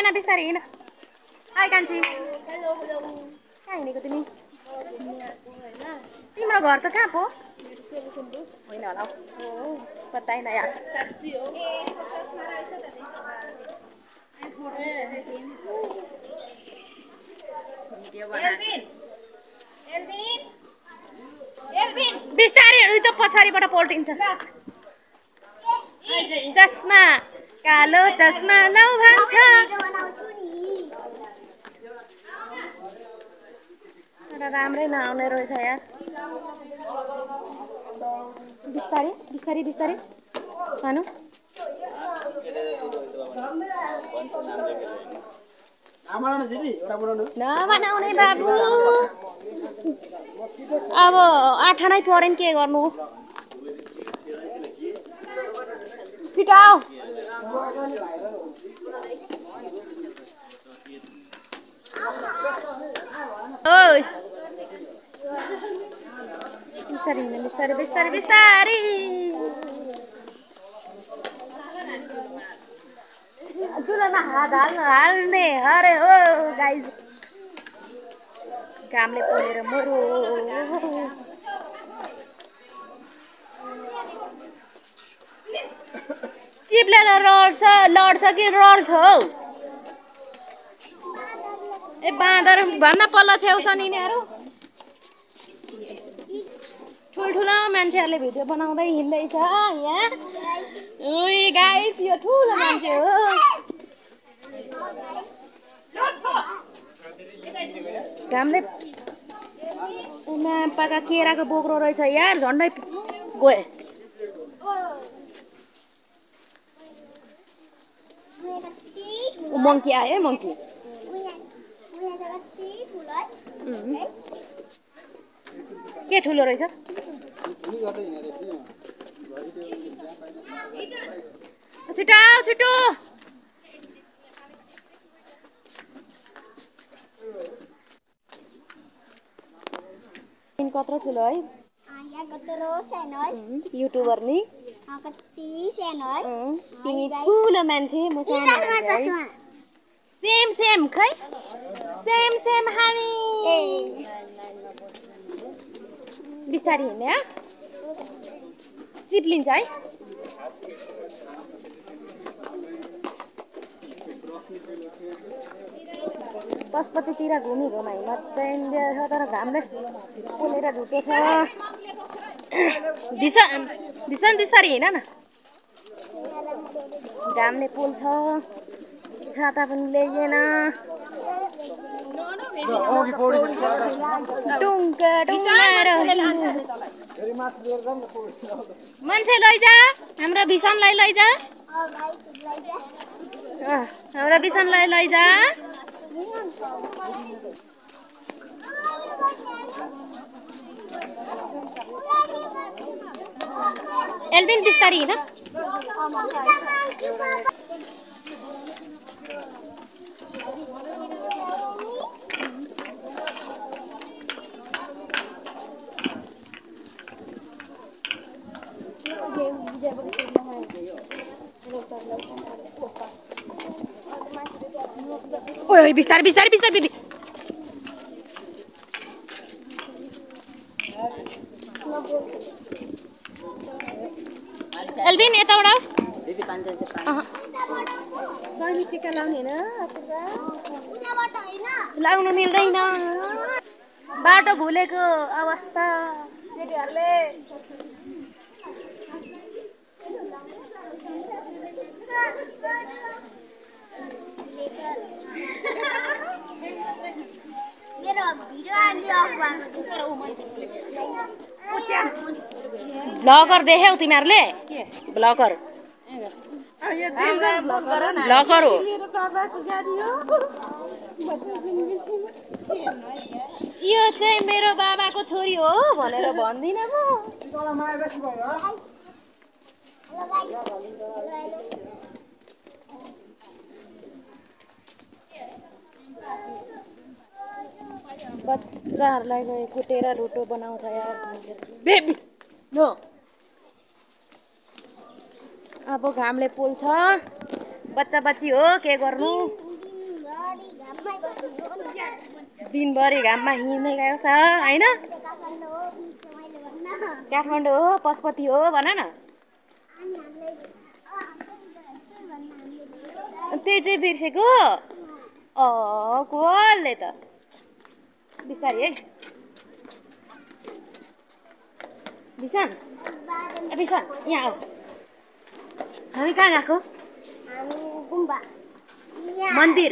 हिँड बिस्तारै हिँड हाई कान्छी कहाँ हिँडेको तिमी तिम्रो घर त कहाँ पो होइन होला हौ बताएन यार बिस्तारै त पछाडिबाट पल्टिन्छ चस्मा कालो चस्मा लौ भन्छ राम्रै नआउने रहेछ यार बिस्तारै बिस्तारै बिस्तारै सानो नबनाउने बाबु अब आठानै परेन के गर्नु छिटो आऊ ओइ बिस्तारै हिँड्नु बिस्तारै बिस्तारै बिस्तारै चुलामा हात हाल्ने अरे हो गाइज घामले पोलेर मरो चिप्लेर लड्छ कि रड्छ हौ ए बाँदर भन्न पल्लो छेउ छन् यिनीहरू ठुल्ठुलो मान्छेहरूले भिडियो बनाउँदै हिँड्दैछ यहाँ उही गाइस यो ठुलो मान्छे हो घामले पाका केराको बोक्रो रहेछ यार झन्डै गए मङ्की आयो मङ्की के ठुलो रहेछ छिटो छिटो कत्रो ठुलो है युट्युबर नि तिमी ठुलो मान्छे म सानो मान्छे सेम सेम खै सेम सेम हामी बिस्तारै हिँड्ने चिप्लिन्छ है पशुपतितिर घुमी घुमाइ मजा इन्डिया छ तर घामले पोलेर ढुट्यो छ बिसन बिस्तारै हिँड न घामले पोल्छ छाता पनि ल्याइएन मान्छे लैजा हाम्रो भिसनलाई लैजा हाम्रो भिसनलाई लैजा एल्बिन बिस्तारी हिँड ओइ बिस्तारै बिस्तारै बिस्तारै दिदी एल्बिन यताबाट बहिनी टिका लाउने होइन लाउनु मिल्दैन बाटो भुलेको अवस्था केटीहरूले ब्लगर देख्यौ तिमीहरूले ब्लगर ब्लगर हो यो चाहिँ मेरो बाबाको छोरी हो भनेर भन्दिनँ म बच्चाहरूलाई गए कुटेर ढुटो बनाउँछ यार बेबी नो अब घामले पोल्छ बच्चा बच्ची हो के गर्नु दिनभरि घाममा हिँड्दै गएको छ होइन? काठमाडौँ हो, पशुपति हो भन न। त्यही चाहिँ बिर्सेको? कसले त? बिस्तारै है। बिसन बिसन यहाँ आऊ। हामी कहाँ गएको? हामी गुम्बा मन्दिर।